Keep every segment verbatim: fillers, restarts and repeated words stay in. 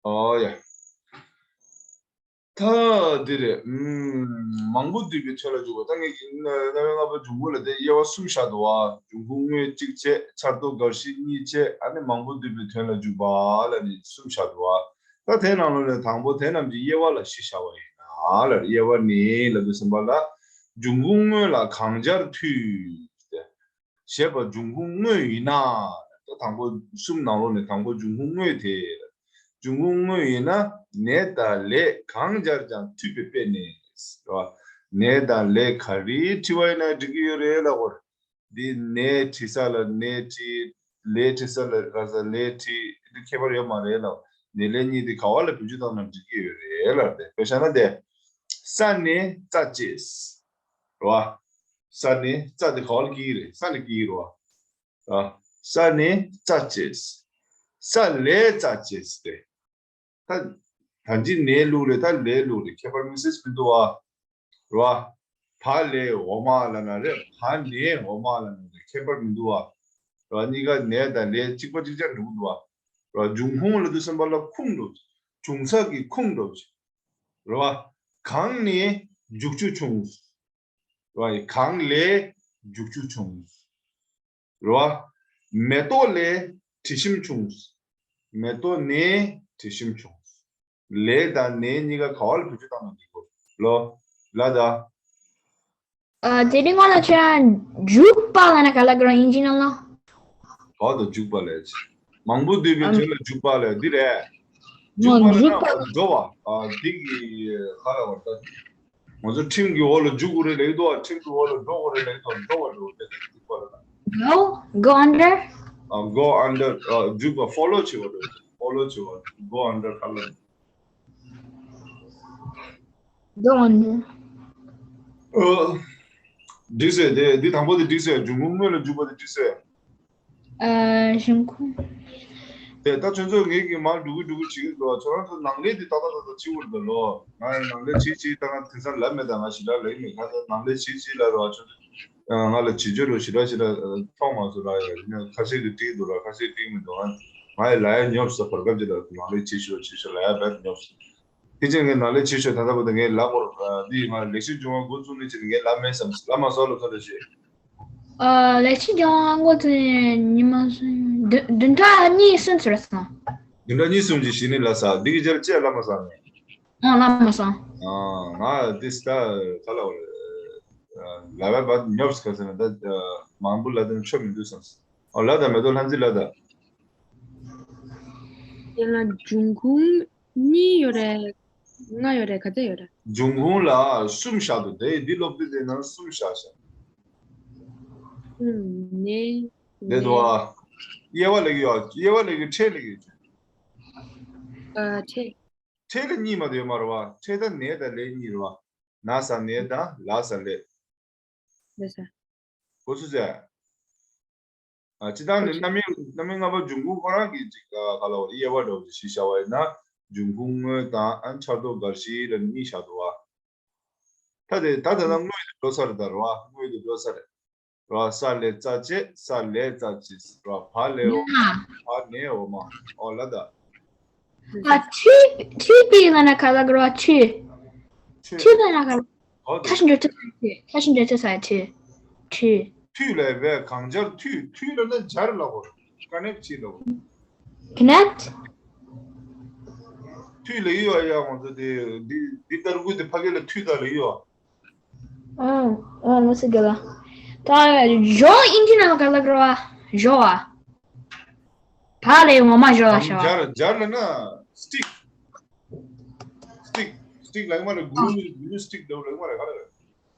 ཨོ་ཡ། ད་འདི་རེད། ཨུམ། མང་པོ་འདུས་པའི་དོན་ལ་འཇུག་པ། ད་ངས་ཀྱི་རྣམ་དབྱེ་ལྔ་པ་འབྱུང་པོ་ལ་དེ་དབྱེ་བ་གསུམ་བཞག་འདུག་བ། འབྱུང་ཁུངས་དངོས་གཅིག་བྱས། ཆར་གཏོགས་དགར་བཞི་གཉིས་བྱས། ཨ་ནི་མང་པོ་འདུས་པའི་དོན་ལ་འཇུག་པ་ལ་ནི་གསུམ་བཞག་འདུག་བ། ད་དེའི་ནང་ལོགས་ནས་དང་པོ་དེ་རྣམས་ཀྱི་དབྱེ་བ་ལ་བཞི་བཞག་པ་ཡིན་ན་ལ། དབྱེ་བ་ནི་ལབ་དུས་ཙམ་པ་ལ། འབྱུང་ཁུངས་དངོས་ལ་གང་སྦྱར་འཐུས་ཏེ། ཞེས་པ་འབྱུང་ཁུངས་དངོས་ཡིན་ན། ད་དང་པོ་གསུམ་ནང་ལོགས་ནས་དང་པོ་འབྱུང་ཁུངས་དངོས་དེ། འབྱུང་ཁུངས་དངོས་ཡིན་ན། ནས་དང་ལས་གང་སྦྱར་ཀྱང་འཐུས་པའི་དཔེ་ནི། རེད་བ། ནས་དང་ལས་ག་རེ་བྲིས་པ་ཡིན་ན་འགྲིག་གི་ཡོད་རེད་ལབ་དགོས། འདི་ནས་བྲིས་ས་ལ་ནས་བྲིས། ལས་བྲིས་ས་ལ་ག་ས་ལས་བྲིས། འདི་ཁྱད་པར་ཡོད་མ་རེད་ལབ། ནས་ལས་གཉིས་དེ་ག་བ་ལ་བེད་སྤྱོད་བཏང་ན་འགྲིག་གི་ཡོད་རེད་ལབ། དེ་དཔེ་བཞག་ན་དེ། ས་ནས་རྩྭ་བཅད། རེད་བ། ས་ནས་རྩྭ་དེ་ག་བ་ལ་སྐྱེ་གི་རེད། ས་ནས་སྐྱེ་གི་རེད་བ། ཨ། ས་ནས་རྩྭ་བཅད། ས་ལས་རྩྭ་བཅད་དེ། ད་ད་ཅི་ནས་ལུགས་རེད། ད་ལས་ལུགས་རེད། ཁྱད་པར་མི་སྲིད་མི་འདུག་བ། རེད་བ། བ་ལས་འོ་མ་ལབ་ན་རེད། བ་ནས་འོ་མ་ལབ་ན་རེད། ཁྱད་པར་མི་འདུག་བ། རེད་བ། གཉིས་ཀ་ནས་དང་ལས་གཅིག་པ་གཅིག་རྐྱང་འགྲོ་གི་འདུག་བ། རེད་བ། འབྱུང་ཁུངས་ལབ་དུས་ཙམ་པ་ལ་ཁུངས་འགྲོ། བྱུང་ས་གི་ཁུངས་འགྲོ། རེད་བ། གང་ནས་འཇུག་ཆུ་བྱུང་། རེད་བ། གང་ལས་འཇུག་ཆུ་བྱུང་། རེད་བ། མེ་ཏོག་ལས་དྲི་ཞིམ་བྱུང་། མེ་ཏོག་ནས་དྲི་ཞིམ་བྱུང་། ལས་དང་ནས་གཉིས་ཀ་ག་བ་ལ་བེད་སྤྱོད་བཏང་ན་འགྲིག་གོ། ལོ། ལ་ད། ཨ། དེ་རིང་ང་ལ་ཁྱེད་རང་འཇུག་པ་ལབ་ན་ག་ལ་གི་རང་ཡིན་གྱི་ན་ལ། ག་བ་དང་འཇུག་པ་ལས། མང་པོ་འདུས་པའི་ཨ། དོན་ལ་འཇུག་པ་ལས་འདི་རེད། འཇུག་པ་ལ་འཇུག་པ་ན་འགྲོ་བ། ཨ། འདི་གི་ག་ལ་བར་ད། ང་ཚོ་ཁྲིམས་ཀྱི་འོག་ལ་འཇུག་དགོས་རེད་ལབ་ཀྱི་འདུག་ཁྲིམས་ཀྱི་འོག་ལ་འགྲོ་དགོས་རེད་ལབ་ཀྱི་འདུག་འགྲོ་བ་འགྲོ་བ་དེ་འཇུག་པ་ལ། Go, go under. ཨ། go under. ཨ། འཇུག་པ་follow བྱེད་པ་རེད། follow བྱེད་པ། go under ཁ་ལ། Go under. ཨ། འགྲིག་སོང་། དེ་འདི་དང་པོ་དེ་འགྲིག་སོང་། འབྱུང་ཁུངས་དངོས་ལ་འཇུག་པ་དེ་འགྲིག་སོང་། ཨ། འབྱུང་ཁུངས། དེ་ད་ཁྱོད་ཚོ་ངེད་ཀྱིས་མར་འགྲོ་གི་འགྲོ་གི་བྱེད་ཀྱི་འདུག་ཁྱོད་རང་ཚོ་ནང་ལས་དེ་ཏག་ཏག་ཏག་ཏག་བྱེད་དགོས་འདུག་ལོ། ང་ནང་ལས་བྱེད་བྱེད་ད་ང་དེང་སང་ལབ་མེད། ད་ང་ཞེ་དྲག་ལབ་ཀྱི་མེད། ཁ་སང་ནང་ལས་བྱེད་བྱེད་ལབ་རོགས། ཁྱོད་ཚོ་ང་ལ་བྱེད་སྤྱོད་རོགས་ཞེ་དྲག་ཞེ་དྲག་མཐོང་མ་སོང་ར། ཡ་ཡིན་ན་ཁ་ཤས་ཀྱིས་འགྲིག་འདུག་ར། ཁ་ཤས་འགྲིག་མི་འདུག་ང་ང་ཡི་ལ་ཡ་ཉོབ་སོང་བར་སྐབས་ཅིག་ལ་ནང་ལས་བྱེད་ཤོག་བྱེད་ཤོག་ལ་ཡ་བེད་ཉོབ་སོང་། དེ་ཕྱིར་ངས་ནང་ལས་བྱེད་ཤོག་ད་ལྟ་བར་དུ་ངས་ལབ་པར། འདི་ང་ལས་བྱེད་སྦྱོང་བ་འགོ་བཙུགས་ནས་ཕྱིར་ངས་ལབ་མེད་བསམ། ལབ་མ་སོང་ལབ་ཚོད་ལ་བྱེད། ཨ། ལས་བྱེད་སྦྱོང་བ་འགོ་བཙུགས་ནས་ཉི་མ་གསུམ། བདུན་བདུན་ཕྲག་གཉིས་གསུམ་ཙམ་རེད་སོང་། བདུན་ཕྲག་གཉིས་གསུམ་གྱི་གཞི་ནས་ལབ་ས། འདི་གི་རྗེས་ལ་ཅི་ཡང་ལབ་མ་སོང་ངས། ཨང་། ལབ་མ་སོང་། ཨང་། ང་འདི་ས་ད་ག་ལ་བ་རེད། ལབ་པ་བ་ཉོབ་སོང་ཟེར་ན་ད་མང་པོ་ལབ་དུས་ཆོ་མི་འདུག་བསམ། ཨོ་ལབ་དང་མེ་ཏོག་ལྷ་མཛེས་ལབ་དང་། དེ་ལ་འབྱུང་ཁུངས་གཉིས་ཡོད་རེད། ལྔ་ཡོད་རེད། ག་ཚད་ཡོད་རེད། འབྱུང་ཁུངས་ལ་གསུམ་བཞག་འདུག་དེ་འདི་སློབ་དེབ་དེ་ནང་གསུམ་བཞག་བཞག་གསུམ་ནས། དེ་འདུག་ཨ། དབྱེ་བ་ལབ་ཀྱི་ཡོད། དབྱེ་བ་ལབ་ཀྱི། ཕྲད་ལབ་ཀྱི་ཡོད། ཨ། ཕྲད། ཕྲད་ལ་གཉིས་མ་གཏོགས་ཡོད་མ་རེད་བ། ཕྲད་ད་ནས་དང་ལས་གཉིས་རེད་བ། ན་ས་ནས་དང་ལ་ས་ལས། ལས་ས། གོ་སོང་ཟེར། ཨ། སྤྱིར་བཏང་ནི་རྣམ་དབྱེ་རྣམ་དབྱེ་ལྔ་པ་འབྱུང་ཁུངས་ཁོ་རང་གི་ཅིག་ག་ལ་བ་དབྱེ་བ་འདྲ་བོ་ཅིག་གཞི་བཞག་པ་ཡིན་ན། འབྱུང་ཁུངས་དངོས་དང་ཨ་ཆར་གཏོགས་དགར་བཞི་ལ་གཉིས་བཞག་འདུག་བ། ད་དེ་ད་ད་ལྟ་དངོས་དེ་འགྲོ་ས་རེད་ད་རེད་བ། དངོས་དེ་འགྲོ་ས་རེད། རེད་བ། ས་ལས་རྩྭ་བཅད། ས་ལས་རྩྭ་བཅད། རེད་བ། བ་ལས་འོ་མ། བ་ནས་འོ་མ། ཨོ་ལ་ད། ཨ། འཐུས། འཐུས་པའི་ལབ་ན་ག་ལ་གི་རེད་བ། འཐུས། འཐུས། འཐུས་ལབ་ན་ག་ལ། ཨོ་ད། མཐའ་བཞི་འབྲེལ་ཚོད་ས་ཡ་འཐུས། མཐའ་བཞི་འབྲེལ་ཚོད་ས་ཡ་འཐུས། འཐུས། འཐུས་ལབ་པས་གང་སྦྱར་འཐུས། འཐུས་ལབ་ན་སྦྱར་ལབ་དགོས། connect བྱེད་ལབ་དགོས། connect། འཐུས་ལབ་ཡོད་ཡ། ང་ཚོ་དེ་འདི་འདི་ལྟར་དགོས་དེ་ཕ་གི་ལ་འཐུས་ད་ལབ་ཡོད། ཨང་། ཨང་། ལོ་སི་ག་ལ། ད་གཞོ་ཨིན་ཇི་ནང་ག་ལ་གི་རེད་བ། གཞོ་བ། བ་ལས་འོ་མ་གཞོ་ལ་ཞོ་བ། སྦྱར། སྦྱར་ལབ་ན་stick. stick. stick ལབ་ཀྱི་མ་རེད། glue. glue stick ལབ་ཀྱི་མ་རེད། ག་ལ་རེད།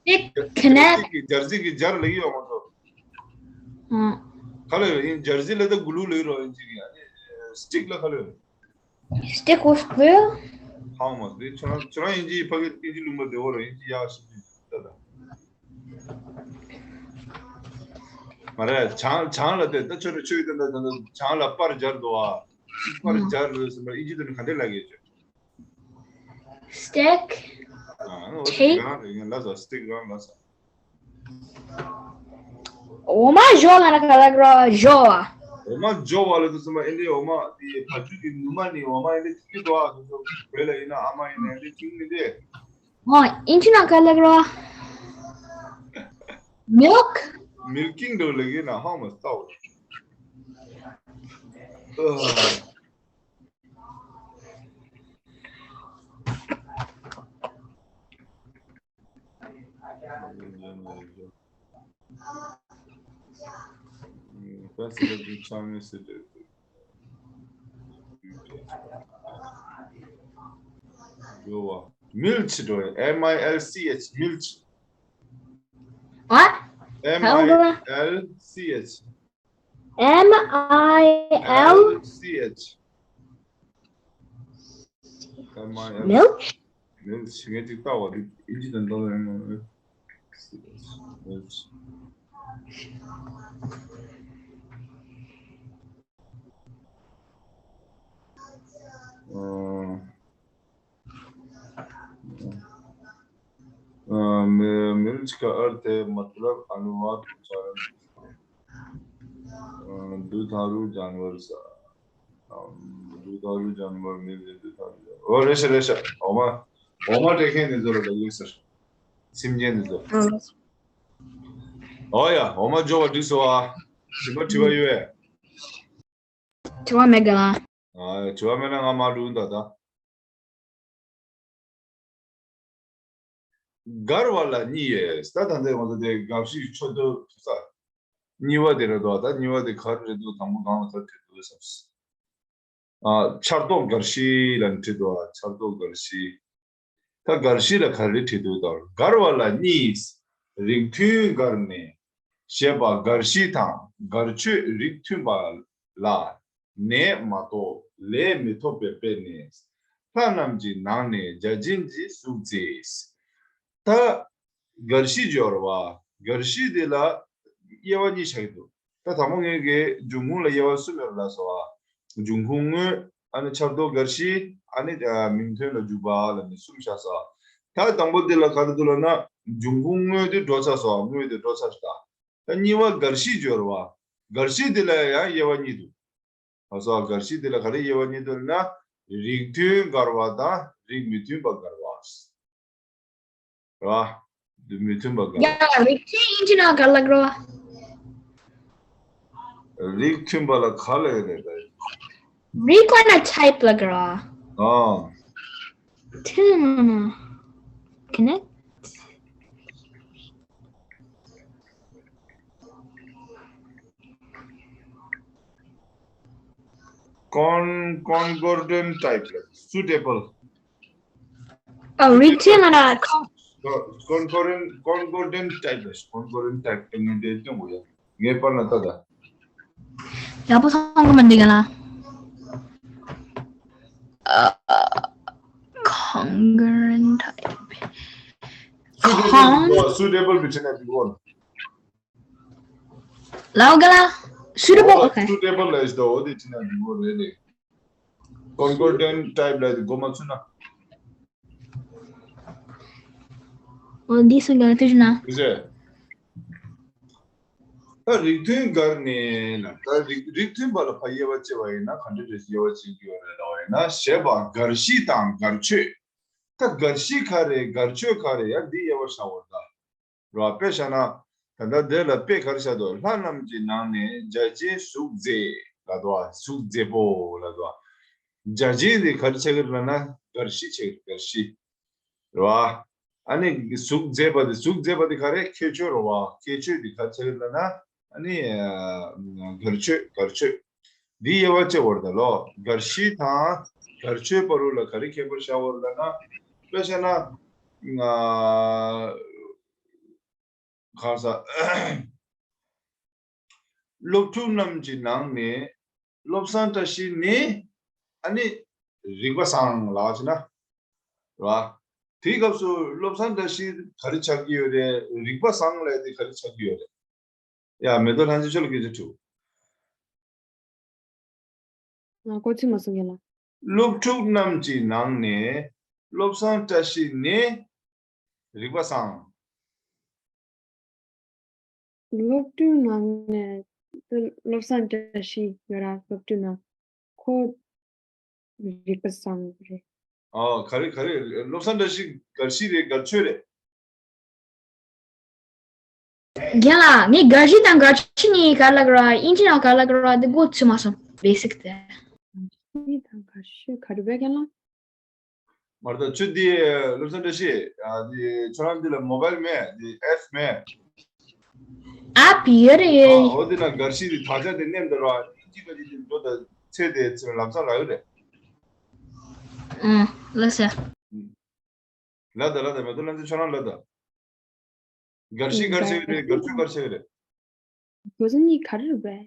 stick connect. stick གི་སྦྱར་རྩི་གི་སྦྱར་ལབ་ཀྱི་ཡོད་མ་གཏོགས། ཨང་། ག་ལ་ཡོད། ཨིན་སྦྱར་རྩི་ལ་ད་glue ལབ་ཀྱི་རེད། ཨིན་ཇི་གི། ཨ་ནི་stick ལ་ག་ལ་ཡོད། Stick was glue. How much? དེ་ཁྱོད་རང་ཁྱོད་རང་ཨིན་ཇི་ཕ་གི་ཨིན་ཇི་ལུང་པ་བདེ་བོ་རེད། ཨིན་ཇི་ཡག་ཤོས་ཅིག་ལྟ་ད། མ་རེད། ཆང་ཆང་ལ་དེ་ད་ཁྱོད་རང་ཆོས་ཀྱི་དོན་དག་དོན་དག་ཆང་ལ་པར་སྦྱར་འདུག་ཨ། པར་སྦྱར་རེད་ཟེར་ན་ཨིན་ཇི་དོན་ག་འདྲས་ལབ་ཀྱི་ཡོད། Stick. ཨ། ཨོ་tape. རང་རེད། ངས་ལབ་ས། stick རང་ལབ་ས། འོ་མ་གཞོ་ལབ་ན་ག་ལ་གི་རེད། གཞོ་བ། འོ་མ་སྦྱོར་བ་ལ་དུ་སུ་མ་ཨེ་འདྲའི་འོ་མ་དེ་ཕ་ཆུ་གི་ནུ་མ་ནི་འོ་མ་ཨེ་འདྲའི་ཐིག་གི་འགྲོ་ཨ། དུ་སུ་བོད་ལ་ཡིན་ན་ཨ་མ་ཡིན་ན་ཨེ་འདྲའི་ཐིག་ནི་དེ། ཨོ་ཨིན་ཇི་ནང་ག་ལ་གི་རོ། མིལཀ་མིལ་ཀིང་འགྲོ་ལ་གི་ན་ཧང་མ་སྟའོ། མིལ་ཆི་འགྲོ། M I L C H མིལ་ཆི། ཨ། M I L C H M I L C H M I L milk milk ངས་ཅིག་ལྟ་བ་འདི་ཨིན་ཇི་དང་འདྲ་བ་ཡིན་ནོ། milk मिर्च का अर्थ है मतलब अनुवाद उच्चारण। दुधारू जानवर सा। दुधारू जानवर मिर्च दुधारू जानवर। ཨོ་རེད་ཤག་རེད་ཤག་འོ་མ་འོ་མ་སྤྲད་མཁན་འདི་ཚོ་ལ་ལབ་ཡོད་ཟེར། སེམས་ཅན་འདི་ཚོ། ཨོ་ཡ་འོ་མ་འཇོ་བ་འགྲིག་སོང་ཨ། ཞིམ་པ་དྲི་བ་ཡོད་པས། དྲི་བ་མེད་ག་ལ། ཨ་དྲི་བ་མེད་ན་ང་མ་འགྲོ་ད་ད། མགར་བ་ལ་གཉིས་ཡོད། ད་ད་ལྟའི་ང་ཚོ་དེ་མགར་ཤི་ཆོས་སྡེ་ཐུག་ས། གཉིས་པ་དེ་རེད་དོ། ད་གཉིས་པ་དེ་ག་རེ་རེད་འདུག་དང་པོ་གང་ལ་ག་རེ་རེད་འདུག་བསམ། ཨ་ཆར་གཏོགས་མགར་ཤི་ལ་ནི་བྲིས་འདུག་ཨ་ཆར་གཏོགས་མགར་ཤི། ད་མགར་ཤི་ལ་ག་རེ་བྲིས་འདུག་དང་མགར་བ་ལ་གཉིས། རིགས་མཐུན་མགར་ནས། ཞེས་པ་མགར་ཤི་དང་མགར་ཆོས་རིགས་མཐུན་པ་ལ་ནས་མ་གཏོགས་ལས་མི་ཐོབ་པའི་དཔེ་ནས། ལྷ་རྣམས་ཀྱི་ནང་ནས་བརྒྱ་བྱིན་གྱི་གཟུགས་མཛེས། ད་མགར་ཤི་སྦྱོར་བ། མགར་ཤི་དེ་ལ་དབྱེ་བ་གཉིས་ཆགས་ཀྱི་འདུག་ད་དང་པོ་ངས་ཀྱི་འབྱུང་ཁུངས་ལ་དབྱེ་བ་གསུམ་ཡོད་ལ་སོ། འབྱུང་ཁུངས་དངོས། ཨ་ནི་ཆར་གཏོགས་མགར་ཤི། ཨ་ནི་མིང་དོན་ལ་འཇུག་པ་ལ་ནི་གསུམ་ཆགས་སོ། ད་དང་པོ་དེ་ལ་ག་རེ་འདུག་ལབ་ན་འབྱུང་ཁུངས་དངོས་དེ་འགྲོ་ཚར་སོ། དངོས་དེ་འགྲོ་ཚར་ཤག་ད་གཉིས་པ་མགར་ཤི་སྦྱོར་བ། མགར་ཤི་དེ་ལ་ཡང་དབྱེ་བ་གཉིས་འདུག་ཨ་སོ་མགར་ཤི་དེ་ལ་ག་རེ་དབྱེ་བ་གཉིས་འདུག་ལབ་ན། རིགས་མཐུན་མགར་བ་དང་རིགས་མི་མཐུན་པ་མགར་བ། རེད་བ། མི་མཐུན་པ་ག་ཡ་རིགས་མཐུན་ཨིན་ཇི་ནང་ག་ལ་གི་རོ། རིགས་མཐུན་པ་ལ་ག་ལ་ཡོད་རེད་ད། རིགས་ལབ་ན་ཊའིབ་ལ་གི་རོ། ཨ། མཐུན་ལབ་ན་ཀོ་ནེག་ཀོན་ཀོན་ཀོར་ཌེན་ཊའིབ་ལ་སུ་ཊེ་བལ། ཨ་རིགས་མཐུན་ལབ་ན་ཀོན་ཀོན་ཀོར་ཌེན་ཀོན་ཀོར་ཌེན་ཊའིབ་ལ་ཀོན་ཀོར་ཌེན་ཊའིབ་ལ་ངས་འདྲེན་སྟོན་དགོས་ཡ། ངས་པར་ན་ལྟ་ད། ཡག་པོ་མཐོང་གི་མི་འདུག་ག་ལ། ཀོན་ཀོར་ཌེན་ཊའིབ། ཀོན། སུ་ཊེ་བལ་བྲིས་ན་འགྲིག་གོ། ལའོ་ག་ལ། སུ་ཊེ་བལ། ཨོ་ཨོ་ཁེ། སུ་ཊེ་བལ་ལ་ཡིས་དོ་འོ་དེ་བྲིས་ན་འགྲིག་གོ་རེད་རེད། ཀོན་ཀོར་ཌེན་ཊའིབ་ལ་དེ་གོ་མ་ཚུད་ན། འོ་འདི་སུ་ག་ལ་ཐུག་ན། ཨི་ཟེ། ད་རིགས་མཐུན་མགར་ནས་ན་ད་རིགས་རིགས་མཐུན་པ་ལ་ཕ་དབྱེ་བ་ཕྱེ་བ་ཡིན་ན་ག་འདྲ་རེད་དབྱེ་བ་ཕྱེ་རྒྱུ་ཡོད་རེད་ལབ་པ་ཡིན་ན་ཞེས་པ་མགར་ཤི་དང་མགར་ཆོས། ད་མགར་ཤི་ག་རེ་མགར་ཆོས་ག་རེ་ཡ་འདི་དབྱེ་བ་བྱ་བར་ད། རོ་དཔེ་བཞག་ན། ད་ལྟ་འདི་ལ་དཔེ་ག་རེ་བཞག་འདུག་ལྷ་རྣམས་ཀྱི་ནང་ནས་བརྒྱ་བྱིན་གཟུགས་མཛེས་ལབ་འདུག་གཟུགས་མཛེས་པོ་ལབ་འདུག་བརྒྱ་བྱིན་དེ་ག་རེ་ཆགས་ཀྱི་རེད་ལབ་ན་མགར་ཤི་ཆགས་ཀྱི་མགར་ཤི། རེད་བ། ཨ་ནི་གཟུགས་མཛེས་པ་དེ་གཟུགས་མཛེས་པ་དེ་ག་རེ་ཁྱད་ཆོས་རེད་བ་ཁྱད་ཆོས་དེ་ག་རེ་ཆགས་ཀྱི་རེད་ལབ་ན། ཨ་ནི། མགར་ཆོས་མགར་ཆོས། འདི་དབྱེ་བ་ཕྱེ་བར་ད་ལོ། མགར་ཤི་དང་མགར་ཆོས་བར་དུ་ལ་ག་རེ་ཁྱད་པར་བྱ་བར་ལབ་ན། དཔེ་བཞག་ན། ང་། གང་ཟག་སློབ་ཕྲུག་རྣམས་ཀྱི་ནང་ནས་བློ་བཟང་བཀྲ་ཤིས་ནི་ཨ་ནི་རིག་པ་བཟང་ལགས་ཟེར་ན། རེད་བ། དེའི་སྐབས་སུ་བློ་བཟང་བཀྲ་ཤིས་ག་རེ་ཆགས་ཀྱི་ཡོད་རེད། རིག་པ་བཟང་ལབ་དེ་ག་རེ་ཆགས་ཀྱི་ཡོད་རེད། ཡ་མེ་ཏོག་ལྷ་མཛེས་ཁྱོད་ལ་སྐད་ཆ་དྲིས། ང་ཀོ་ཚིག་མ་གསུང་གི་ལ། སློབ་ཕྲུག་རྣམས་ཀྱི་ནང་ནས་བློ་བཟང་བཀྲ་ཤིས་ནི་རིག་པ་བཟང་། སློབ་ཕྲུག་ནང་ནས་ བློ་བཟང་བཀྲ་ཤིས་ཡོད་ར་སློབ་ཕྲུག་ནང་ཁོ་རིག་པ་བཟང་རེད། ཨ་ག་རེ་ག་རེ། བློ་བཟང་བཀྲ་ཤིས་དགའ་ཤོས་རེད། དགའ་ཤོས་རེད། རྒན་ལགས་ངས་དགའ་ཤོས་དང་དགའ་ཤོས་གཉིས་ག་ལ་ག་ར་ཨིན་ཇི་ནང་ག་ལ་ག་ར་དེ་གོ་ཚོད་མ་སོང་བེ་སིག་དེ། དགའ་ཤོས་དང་དགའ་ཤོས་ག་རེ་བས་རྒན་ལགས། མར་ད་ཆུ་འདི་བློ་བཟང་བཀྲ་ཤིས་ཨ་འདི་ཁྱོད་རང་འདི་ལ་མོ་བལ་མེད་འདི་ཨེབ་མེད། ཨ་བི་ཡོད་རེད་ཨ་ཡོད། འོ་འདི་ན་དགའ་ཤོས་འདི་དག་ཆ་དེ་མནན་འདི་ར་ཨིན་ཇི་ག་ཅི་འདི་འགྲོ་ད་ཚེ་དེ་ཚེ་ལམ་སང་ལ་ཡོད་རེད། ཨ་ལ་ས། ལ་ད་ལ་ད་མེ་ཏོག་ལ་འདི་ཁྱོད་རང་ལ་ད། དགའ་ཤོས་ག་རེ་བྱེད་ཀྱི་རེད། དགའ་ཤོས་ག་རེ་བྱེད་ཀྱི་རེད། ཁོ་ཚོ་གཉིས་ག་རེ་རེད་པས།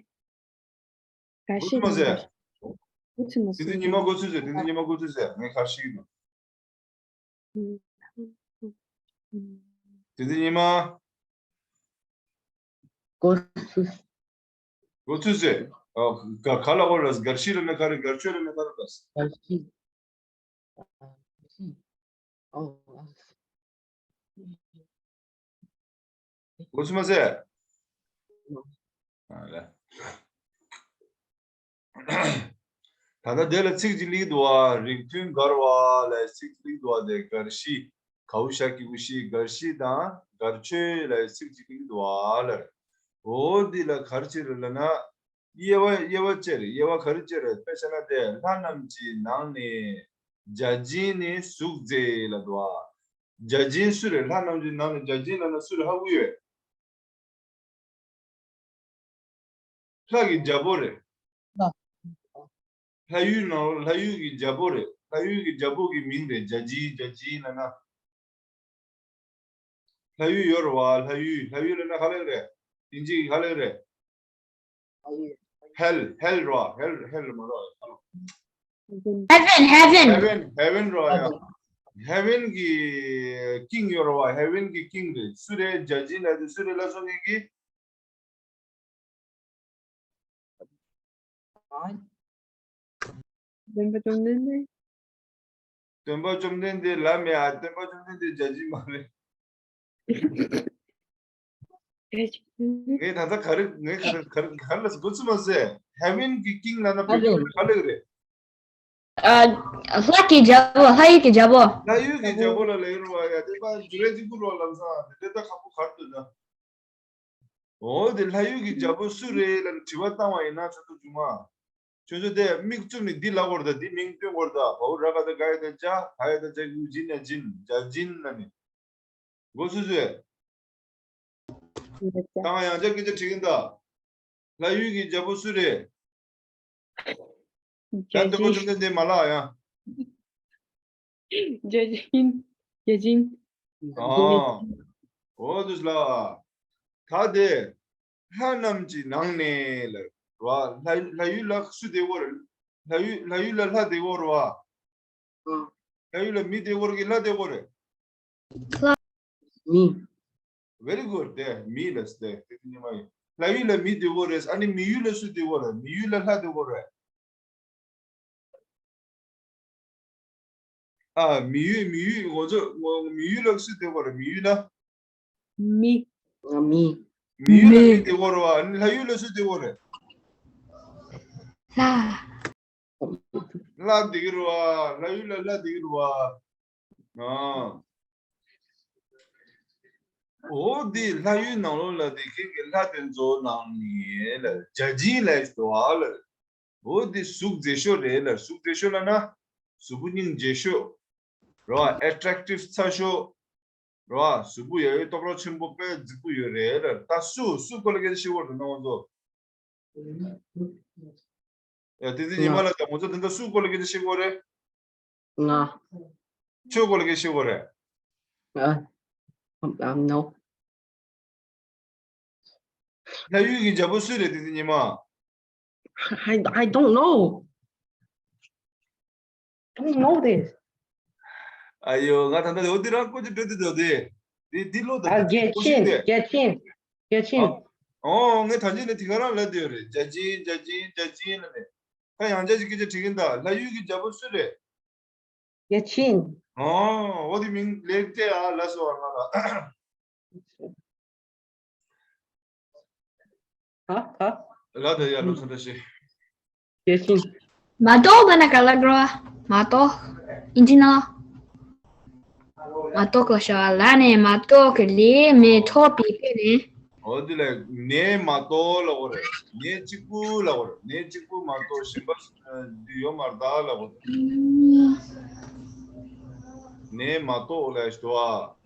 དགའ་ཤོས་དང་དགའ་ཤོས། ཁོ་ཚོ་ནོ་དེ་ཚོ་ཉི་མ་འགོ་ཚུགས་ཟེར། དེ་ཚོ་ཉི་མ་འགོ་ཚུགས་ཟེར། ངས་ག་རེ་ཤེས་ཀྱི་འདུག་དེ་ཚོ་ཉི་མ། འགོ་ཚུགས། འགོ་ཚུགས་ཟེར། ཨ་ག་ག་ལ་འོ་ལ་དགའ་ཤོས་ལ་ནི་ག་རེ། དགའ་ཤོས་ལ་ནི་ག་རེ་ལ། དགའ་ཤོས། ཨོ། འགོ་ཚུགས་མ་ཟེར། ཨ་ལ། ད་ལྟ་དེ་ལ་ཚིག་ཅིག་ལེགས་འདུག་བ། རིགས་མཐུན་དགར་བ་ལ་ཚིག་ཅིག་ལེགས་འདུག་བ། དེ་དགར་ཤོས་གའུ་ཤ་གི་གུ་ཤི། དགར་ཤོས་དང་དགར་ཆོས་ལ་ཚིག་ཅིག་ལེགས་འདུག་བ་ལ། འོ་འདི་ལ་ག་རེ་བྱེད་རེད་ལབ་ན། དབྱེ་བ་དབྱེ་བ་བཅད་རེད། དབྱེ་བ་ག་རེ་བཅད་རེད། དཔེ་བཞག་ན་དེ་ལྷ་རྣམས་ཀྱི་ནང་ནས་བརྒྱ་བྱིན་ནི་གཟུགས་མཛེས་ལ་འདུག་བ། བརྒྱ་བྱིན་སུ་རེད། ལྷ་རྣམས་ཀྱི་ནང་ནས་བརྒྱ་བྱིན་ལབ་ན་སུ་རེད། ཧ་གོ་ཡོད། ལྷ་གི་རྒྱལ་པོ་རེད། ལྷ་ཡུལ་ནང་ལྷ་ཡུལ་གྱི་རྒྱལ་པོ་རེད། ལྷ་ཡུལ་གྱི་རྒྱལ་པོ་གི་མིང་རེད། བརྒྱ་བྱིན། བརྒྱ་བྱིན་ལབ་ན། ལྷ་ཡུལ་ཡོད་རེད་བ། ལྷ་ཡུལ། ལྷ་ཡུལ་ལབ་ན་ག་ལབ་རེད། དབྱིན་ཇི་གི་ག་ལབ་རེད། ཧེལ། ཧེལ་རེད་བ། ཧེལ། ཧེལ་མ་རེད། Heaven, heaven. Heaven, heaven རེད་བ། ཡ། Heaven གི་ཀིང་ཡོད་རེད་བ། ཧེ་ཝན་གི་ཀིང་རེད། སུ་རེད། བརྒྱ་བྱིན་ལབ་དུས་སུ་རེད་ལབ་སོང་ངེད་ཀྱིས། སྟོན་པ་བཅོམ་ལྡན་འདས། སྟོན་པ་བཅོམ་ལྡན་འདས་ལབ་མེད་ཨ། སྟོན་པ་བཅོམ་ལྡན་འདས་བརྒྱ་བྱིན་མ་རེད། ངས་ད་ལྟ་ག་རེ། ངས་ག་རེ་ག་རེ་ག་རེ་ལབ་སོང་། འགོ་ཚུགས་མ་ཟེར། ཧེ་ཝན་གི་ཀིང་ལབ་ན་བོད་སྐད་ལ་ག་ལབ་ཀྱི་རེད། ཨ། ལྷ་གི་རྒྱལ་པོ། ལྷ་ཡུལ་གྱི་རྒྱལ་པོ། ལྷ་ཡུལ་གྱི་རྒྱལ་པོ་ལ་ལབ་ཀྱི་རེད་བ། ཡ་དེ་པ་ཇུ་ལེ་ཅི་ཀུ་རོ་ལམ་སང་དེ་འདྲ་ད་ཁག་པོ་ག་རེ་འདུག་ན། འོ་དེ་ལྷ་ཡུལ་གྱི་རྒྱལ་པོ་སུ་རེད་ལབ་དྲི་བ་བཏང་བ་ཡིན་ན་ཁྱོད་ཚོ་རྒྱུ་མ། ཁྱོད་ཚོ་དེ་མིག་བཙུམ་ནས་འདི་ལབ་དགོས་རེད་ད། འདི་མིང་སྟོན་དགོས་རེད་ད། བའོ་ར་ག་ད་ག་ཡ་ད་བརྒྱ། ག་ཡ་ད་བརྒྱ་གི་གུ་བྱིན་ན་བྱིན། བརྒྱ་བྱིན་ལབ་ནས། འགོ་ཚུགས་ཚུགས། ད་ང་ཡང་བསྐྱར་སྐད་ཆ་དྲི་གིན་ད། ལྷ་ཡུལ་གྱི་རྒྱལ་པོ་སུ་རེད། ཡང་སྟོན་པ་བཅོམ་ལྡན་འདས་མ་ལབ་ཡང་། བརྒྱ་བྱིན། བརྒྱ་བྱིན། ཨ། འོ་དུས་ལ། ད་དེ། ལྷ་རྣམས་ཀྱི་ནང་ནས་ལ། བ། ལྷ་ལྷ་ཡུལ་ལ་སུ་བསྡད་ཡོད་རེད། ལྷ་ཡུལ་ལྷ་ཡུལ་ལ་ལྷ་བསྡད་ཡོད་རེད་བ། ལྷ་ཡུལ་ལ་མི་བསྡད་ཡོད་རེད་ཀྱི་ལྷ་བསྡད་ཡོད་རེད། མི། Very good. དེ་མི་ལ་སྟེ་དེ་དེ་ཉི་མ་ཡིན། ལྷ་ཡུལ་ལ་མི་བསྡད་ཡོད་རེད། ཨ་ནི་མི་ཡུལ་ལ་སུ་བསྡད་ཡོད་རེད། མི་ཡུལ་ལ་ལྷ་བསྡད་ཡོད་རེད། ཨ། མི་ཡུལ་མི་ཡུལ་ང་ཚོ་ངོ་མི་ཡུལ་ལ་སུ་བསྡད་ཡོད་རེད། མི་ཡུལ་ལ། མི། ང་མི། མི་ཡུལ་ལ་མི་མི། བསྡད་ཡོད་རེད་བ། ཨ་ནི་ལྷ་ཡུལ་ལ་སུ་བསྡད་ཡོད་རེད། ལྷ། ལྷ་བསྡད་ཀྱི་རེད་བ། ལྷ་ཡུལ་ལ་ལྷ་བསྡད་ཀྱི་རེད་བ། ཨ། འོ་འདི་ལྷ་ཡུལ་ནང་ལོགས་ལ་བསྡད་མཁན་གྱི་ལྷ་དེ་ཚོ་ནང་ནས་ལ་བརྒྱ་བྱིན་ལ་འགྲོ་བ་ལ། འོ་འདི་གཟུགས་མཛེས་ཤོས་རེད་ལ། གཟུགས་མཛེས་ཤོས་ལ་ན་གཟུགས་པོ་སྙིང་རྗེ་ཤོས་རེད་བ། Attractive ཚ་ཤོས་རེད་བ། གཟུགས་པོ་ཡ་ཡོད་སྟོབས་ར་ཆེན་པོ་དཔེ་རྫིག་པོ་ཡོད་རེད་ལ། ད་སུ་སུ་སྐོར་ལ་སྐད་ཆ་བཤད་དགོས་རེད་ན་ང་ཚོ། ཡ་དེ་ཚོ་ཉི་མ་ལ་ད་ང་ཚོ་དེ་འདྲ་སུ་སྐོར་ལ་སྐད་ཆ་བཤད་དགོས་རེད། ང་། ཁྱོད་སྐོར་ལ་སྐད་ཆ་བཤད་དགོས་རེད། ཨ། ཨ་ནོ། ལྷ་ཡུལ་གྱི་རྒྱལ་པོ་སུ་རེད་དེ་ཚོ་ཉི་མ། I I don't know. Don't know this. ཨ་ཡོ། ང་ད་ལྟ་འོ་དེ་རང་བཀོད་ཀྱི་འགྲོ་དུས་འདུག་དེ། དེ་དེ་ལོ་ད་ཨ། དེ་བརྒྱ་བྱིན། བརྒྱ་བྱིན། བརྒྱ་བྱིན། ཨ། ཨོ་ངས་ད་ཅི་ནས་དེ་ག་རང་ལབ་བསྡད་ཡོད་རེད། བརྒྱ་བྱིན་བརྒྱ་བྱིན་བརྒྱ་བྱིན་ལབ་ནས། ད་ཡང་བསྐྱར་ཅིག་སྐད་ཆ་དྲི་གིན་ད། ལྷ་ཡུལ་གྱི་རྒྱལ་པོ་སུ་རེད། བརྒྱ་བྱིན། ཨོ་འོ་དེ་མིང་ལེགས་བྲིས་ཨ་ལབ་སོང་བ་ང་ལ། ཧ་ཧ། ལ་དེ་ཡ་ལོ་ཚོད་ལྟ་ཤེས། ཡེ་ཤེས། མ་ཏོག་ལབ་ན་ག་ལབ་དགོས་རེད་བ། མ་ཏོག་ཨིན་ཇི་ནང་། མ་ཏོག་ལབ་ཤག་ལ་ནས་མ་ཏོག་གི་ལས་མི་ཐོགས་པའི་དཔེ་ནས། འོ་དེ་ལ་ནས་མ་ཏོག་ལབ་དགོས་རེད། ནས་གཅིག་པུ་ལབ་དགོས་རེད། ནས་གཅིག་པུ་མ་གཏོགས་གཞན་པ་འདི་ཡོད་མ་རེད་ད་ལབ་དགོས་རེད། ནས་མ་གཏོགས་ལབ་ཤག་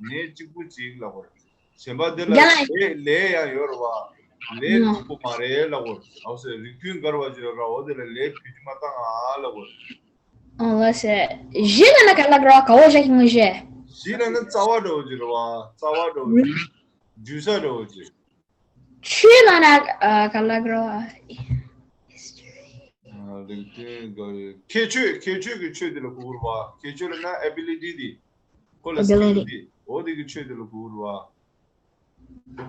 བ། ནས་གཅིག་པུ་གཅིག་ལབ་དགོས་རེད། གཞན་པ་འདི་ལ་ཡ། ལས་ལས་ཡང་ཡོད་རེད་བ། ལས་ཡང་ཐོགས་པ་མ་རེད་ལབ་དགོས། ཨའོ་སེ་རིགས་མཐུན་དགར་བ་ཅིག་ཡོད་ར། འོ་དེ་ལ་ལས་བེད་སྤྱོད་མ་བཏང་ཨ་ལབ་དགོས། ཨོ་ལ་སེ། གཞི་ལབ་ན་ག་ལབ་ར་ག་འོ་ཞག་གི་ངོ་ཤེས། གཞི་ལབ་ན་རྩ་བ་འདྲ་བོ་ཅིག་རེད་བ། རྩ་བ་འདྲ་བོ་ཅིག་འཇུ་ས་འདྲ་བོ་ཅིག་ཆོས་ལབ་ན་ཨ་ག་ལབ་ར། ཨ་རིགས་མཐུན་དགར། ཁྱད་ཆོས། ཁྱད་ཆོས་ཀྱི་ཆོས་དེ་ལ་གོ་དགོས་རེད་བ། ཁྱད་ཆོས་ལབ་ན་ཨེ་བི་ལི་ཊི་དེ། ཁོ་ལ་སི་ཀིལ་དེ། འོ་དེ་གི་ཆོས་དེ་ལ་གོ་དགོས་རེད་བ།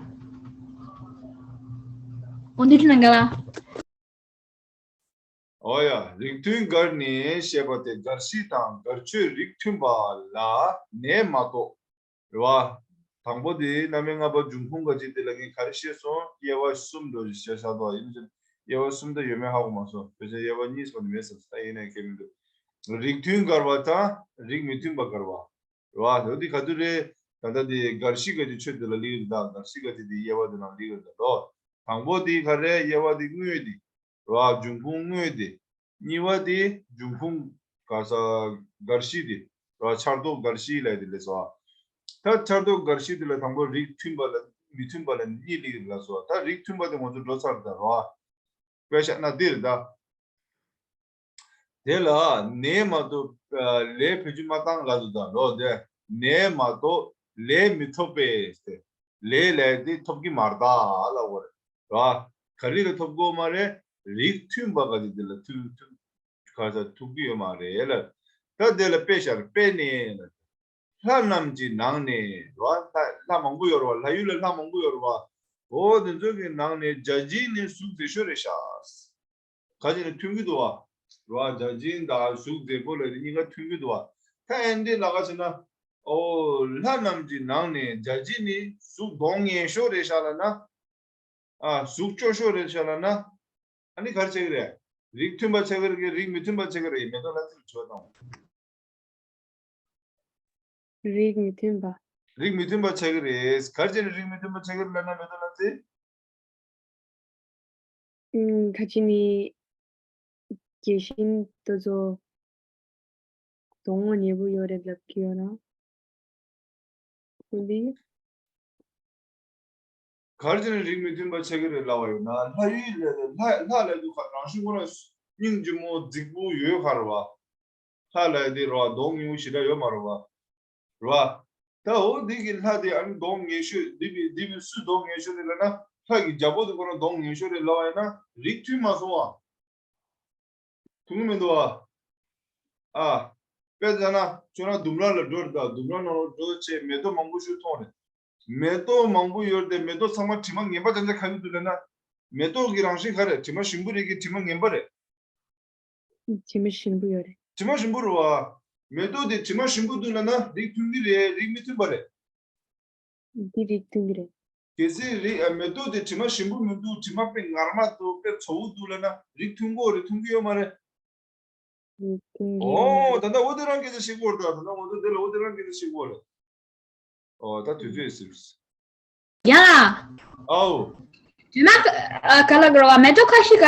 འོ་འདི་ཚོ་ནང་ག་ལ། འོ་ཡ། རིགས་མཐུན་དགར་ནས་བཤད་པ་སྟེ་དགར་གཞི་དང་དགར་ཆོས་རིགས་མཐུན་པ་ལ་ནས་མ་གཏོགས་རེད་བ། དང་པོ་དེ་རྣམ་དབྱེ་ལྔ་པ་འབྱུང་ཁུངས་ག་ཅིག་དེ་ལ་ངས་ག་རེ་བཤད་སོང་། དབྱེ་བ་གསུམ་འགྲོ་ཞིག་བཤད་ཚར་འདུག་ཡིན་ནའི་དབྱེ་བ་གསུམ་དེ་ཡོད་མེད་ཧ་གོ་མ་སོང་། དཔེ་ཆ་དབྱེ་བ་གཉིས་སོང་ནི་མེད་ཟེར་ད་ཡིན་ནའི་ཁྱད་མི་འདུག་རིགས་མཐུན་དགར་བ་དང་རིགས་མི་མཐུན་པ་དགར་བ། རེད་བ། འོ་དེ་ག་དུས་རེད། ད་ལྟ་དེ་དགར་གཞི་ག་ཅིག་ཆོས་དེ་ལ་ལེགས་རེད་ད། དགར་གཞི་ག་ཅིག་དེ་དབྱེ་བ་དེ་ནང་ལེགས་རེད་ད་ལོ། དང་པོ་དེ་ག་རེ། དབྱེ་བ་དེ་དངོས་དེ། རེད་བ། འབྱུང་ཁུངས་དངོས་དེ། གཉིས་པ་དེ་འབྱུང་ཁུངས་ག་ས་དགར་གཞི་དེ། རེད་བ། ཆར་གཏོགས་དགར་གཞི་ལབ་དེ་ལས་སོ། ད་ཆར་གཏོགས་དགར་གཞི་དེ་ལ་དང་པོ་རིགས་མཐུན་པ་ལ་མི་མཐུན་པ་ལ་གཉིས་ལེགས་རེད་ལ་སོ། ད་རིགས་མཐུན་པ་དེ་ང་ཚོ་འགྲོ་ཚར་ད་རེད་བ། དཔེ་བཞག་ན་འདི་རེད་ད། དེ་ལ་ནས་མ་གཏོགས་ལས་བེད་སྤྱོད་མ་བཏང་ལབ་འདུག་ད་ལོ། དེ་ནས་མ་གཏོགས་ལས་མི་ཐོགས་པས་ཟེར། ལས་ལབ་དེ་ཐོབ་ཀྱི་མ་རེད་ད་ལབ་དགོས་རེད་བ། ག་རེ་ལ་ཐོབ་དགོས་མ་རེད། རིགས་མཐུན་པ་ག་ཅིག་དེ་ལ་ཐུབ་ཐུབ་ག་ས་ཐུབ་ཀྱི་ཡོད་མ་རེད་ལ། ད་དེ་ལ་དཔེ་བཞག་དཔེ་ནས་ལ། ལྷ་རྣམས་ཀྱི་ནང་ནས་རེད་བ། ལྷ་ལྷ་མང་པོ་ཡོད་རེད་བ། ལྷ་ཡུལ་ལ་ལྷ་མང་པོ་ཡོད་རེད་བ། འོ་དེ་ཚོ་གི་ནང་ནས་བརྒྱ་བྱིན་ནི་གཟུགས་མཛེས་ཤོས་རེད་ཤག་ག་ཅིག་ནི་མཐུན་གྱི་འདུག་བ། རེད་བ། བརྒྱ་བྱིན་དང་གཟུགས་མཛེས་པོ་ལ་ནི་གཉིས་ཀ་མཐུན་གྱི་འདུག་བ། ད་ཨེ་འདྲས་ལབ་ག་ཟེར་ན། ཨོ་ལྷ་རྣམས་ཀྱི་ནང་ནས་བརྒྱ་བྱིན་ནི་གཟུགས་གདོང་ངན་ཤོས་རེད་ཤག་ལབ་ན། ཨ་གཟུགས་སྐྱོ་ཤོས་རེད་ཤག་ལབ་ན། ཨ་ནི་ག་རེ་ཆགས་ཀྱི་རེད། རིགས་མཐུན་པ་ཆགས་ཀྱི་རེད། རིགས་མི་མཐུན་པ་ཆགས་ཀྱི་རེད། མེ་ཏོག་ལྷ་མཚན་ལ་དྲི་བ་བཏང་། རིགས་མི་མཐུན་པ། རིགས་མི་མཐུན་པ་ཆགས་ཀྱི་རེད། ག་རེ་བྱས་ནས་རིགས་མི་མཐུན་པ་ཆགས་ཀྱི་རེད་ལབ་ན། མེ་ཏོག་ལྷ་མཚན། ཨུམ། ཁ་ཅིག་ནི་རྒྱལ་ཞེན་དེ་ཚོ་གདོང་ངོ་ཉེས་པོ་ཡོད་རེད་ལབ་ཀྱི་ཡོད་ན། འོ་འདི། ག་རེ་བྱས་ནས་རིགས་མི་མཐུན་པ་ཆགས་ཀྱི་རེད་ལབ་པ་ཡོད་ན། ལྷ་ཡུལ་ལ་ལྷ་ལྷ་ལབ་དུས་ཁ་རང་བཞིན་ཁོ་རང་སྙིང་རྗེ་མོ་རྫིག་པོ་ཡོད་ཁ་རེད་བ། ལྷ་ལབ་དེ་རེད་བ། གདོང་ཉེས་པོ་ཞེ་དྲག་ཡོད་མ་རེད་བ། རེད་བ། ད་འོ་འདི་གི་ལྷ་དེ་ཨ་ནི་གདོང་ངན་ཤོས་འདི་བི་འདི་བི་སུས་གདོང་ངན་ཤོས་རེད་ལབ་ན། ལྷ་གི་རྒྱལ་པོ་དེ་ཁོ་རང་གདོང་ངན་ཤོས་རེད་ལབ་པ་ཡིན་ན་རིགས་མཐུན་མ་སོང་བ། མཐུན་གྱི་མི་འདུག་བ། ཨ། དཔེ་བཞག་ན་ཁྱོད་རང་ལྡུམ་ར་ལ་འགྲོ་རེད་ད། ལྡུམ་ར་ནང་ལ་འགྲོ་བྱས་མེ་ཏོག་མང་པོ་ཞིག་མཐོང་རེད། མེ་ཏོག་མང་པོ་ཡོད་རེད་དེ། མེ་ཏོག་ཚང་མ་དྲི་མ་ངན་པ་རྐྱང་རྐྱང་ག་གི་འདུག་ལབ་ན། མེ་ཏོག་གི་རང་བཞིན་ག་རེ། དྲི་མ་ཞིམ་པོ་རེད་ཀྱི་དྲི་མ་ངན་པ་རེད། དྲི་མ་ཞིམ་པོ་ཡོད་རེད། དྲི་མ་ཞིམ་པོ་རེད་བ། མེ་ཏོག་དེ་དྲི་མ་ཞིམ་པོ་འདུག་ལབ་ན་རིགས་མཐུན་གྱི་རེད། རིགས་མི་མཐུན་པ་རེད། འདི་རིགས་མཐུན་གྱི་རེད། གལ་སྲིད་རིགས་ཨ་མེ་ཏོག་དེ་དྲི་མ་ཞིམ་པོ་མི་འདུག་དྲི་མ་དཔེ་ངར་མ་འདུག་དཔེ་ཚ་བོ་འདུག་ལབ་ན་རིགས་མཐུན་གྱི་རེད། མཐུན་གྱི་ཡོད་མ་རེད། རིགས་མཐུན་གྱི་ཡོད་མ་རེད། ཨོ་ད་ལྟ་འོ་དེ་རང་སྐད་ཆ་བཤད་ཀྱི་ཡོད་རེད་ད། ད་ལྟ་འོ་ད་དེ་ལ་འོ་དེ་རང་སྐད་ཆ་བཤད་ཀྱི་ཡོད་རེད། ཨོ་ད་དུས་ཚོད་ཟིན། ཡ། ཨའོ། དྲི་མ་ཨ་ག་ལ་དགར་བ་མེ་ཏོག་ཁ་ཤས་ག